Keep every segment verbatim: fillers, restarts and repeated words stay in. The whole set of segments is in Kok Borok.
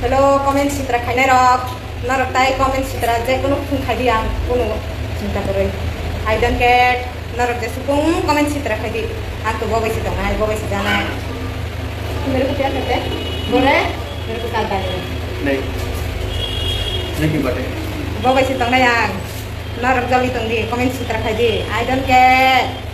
Hello, comment sitra khainai rok. Norok tai comment sitra je kunu khung khai di ang kunu chinta kwrwi. I don't care. Norok je sukung comment sitra khai di. Ang to bobai si tongnai, bobai si janai. Mere ko pyar karte? Bore? Mere ko kal bani. Nahi. Nahi bate. Bobai si tongnai ang. Norok joli tong di, comment sitra khai di. I don't care.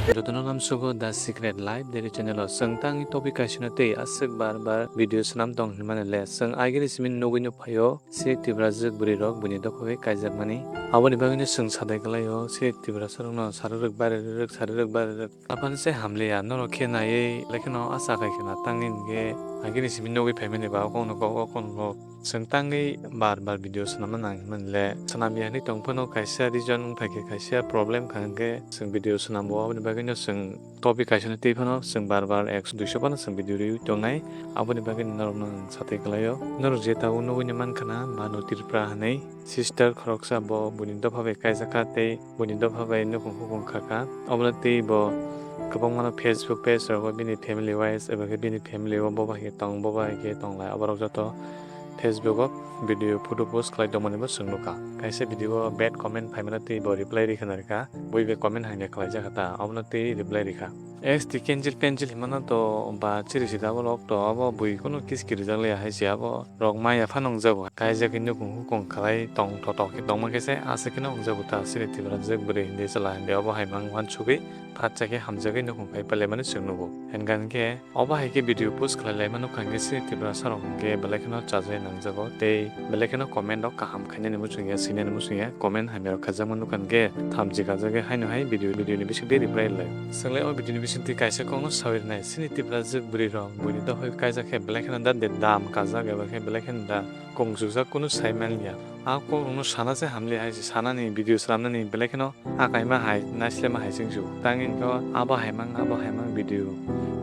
Jotono lamsogo The Secret Life Daily Channel o chwng tangwi topic kaisano tei aswk bar bar video swnam tong hinmani le chwng agini simi nugwi no phaio. Sri Tiprajwk bwrwi rok buini dopha bai kaijakmani. Aboni bagwino chwng sadai kwlaio, Sri Tiprasa rokno sarwi rwk, barwi rwk, sarwi rwk, barwi rwk. Aphano se hamliya, norok khe naiwi, lekheno asa khai kheno tangwi hinkhe, agini simi nugwi phaimani ba, kokno kok, kokno kok. Chwng tangwi bar bar video swnamna nang hinmani le, swnamya hinwi tong phano kaisa reason wng phai khe, kaisa problem kha hinkhe chwng video swnambo, aboni bagwino chwng topic kaisano tei phano chwng bar bar ekso duiso phano chwng video rwi tongnai, aboni bagwi norokno ang sathai kwlaio. Norok je tabuk nugwi mankha na Manu Tripura hinwi sister khoroksa, bo buini dopha bai kaijakha tei buini dopha bai nukhung hukhung khakha. Obono tei bo kwbangma no Facebook page rogo bini family wise eba khe bini family o bo bai khe tong, bo bai khe tonglai, oborok joto Facebook o video photo post khlai tongmani bo chwng nukha. Kaisa video o bad comment phaimano tei bo reply rikha na rikha, bui bai comment hamya khlaijak kha ta, obono tei reply rikha. Ex twi kenjil penjil hinmano to ba chiri si double ok to, abo bui kunu kiski rijak liya hai se, abo rok maya phano wngjago, kaijagwi nukhung hukhung khlai tong thotok khe tongma khe se aswk kheno wngjago ta, chiri Tiprajwk bwrwi hindi chwla hindi obo hai mang uansugwi phatsa khe hamjagwi nukhung khai pailaimani chwng nugo. Hinkha hinkhe obo hai khe video post khlai laima nukha hinkhe chini Tiprasa rok hinkhe belai kheno chajai nangjago tei belai kheno comment rok kaham khainani muchung ya, swinani muchung ya, comment hamya rok khaijakma nukha hinkhe thamchi kajagwi haino hai video, video ni bisingtwi reply rwlai. Chwng le o video ni bisingtwi kaisa kokno sawi rwnai, chini Tiprajwk bwrwi rok buini dophai kaijak khe belai kheno da de dam kajak eba khe belai kheno da kung chukjak kunu sai manliya. A kok rokno sana se hamli hai se, sanani video swnamnani belai kheno a kaima hai, naislema hai chwng su. Tangwi khe abo hai mang, abo hai mang video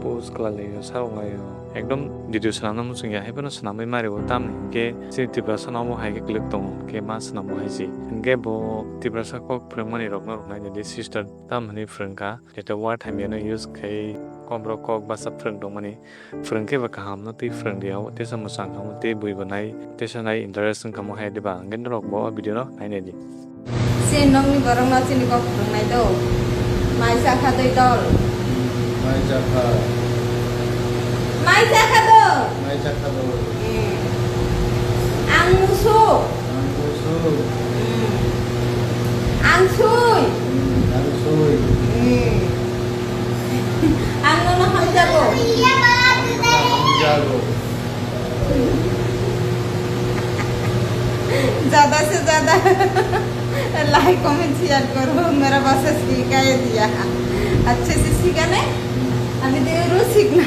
post khlai laio, sarok laio. Ekdom video swnamna muchung ya, hai phano swnamwi mari o, tamni hinkhe chini Tiprasa no omo hai khe kwlwk tongo, khe ma swnamo hai se. Hinkhe bo Tiprasa kok phwrwngmani rokno rwknai di sister tam hwnwi phwrwngkha. Jeto word hamya no use khai kok borok kok basa phwrwng tongmani. Phwrwng khe ba kaham no tei phwrwng di, abo teisa mwchang kha mo tei bui bo nai, teisa nai interest wng kha mo hai diba, hwnkhe norok bo o video no nai nai di. Chini nokni borok no chini kok phwrwng nai do. Mai cha kha doi dol. Mai cha kha. Mai cha kha do. Mai cha kha do. Hmm. Ang musu. Ang musu. Hmm. Ang sui. Hmm. Ang sui. Hmm. Ang nono hamjago. Hamjago. ज्यादा से ज्यादा like comment share करो, मेरा भाषा सीखा है दिया। अच्छे से सीखा ने, अभी देवरू सीखना।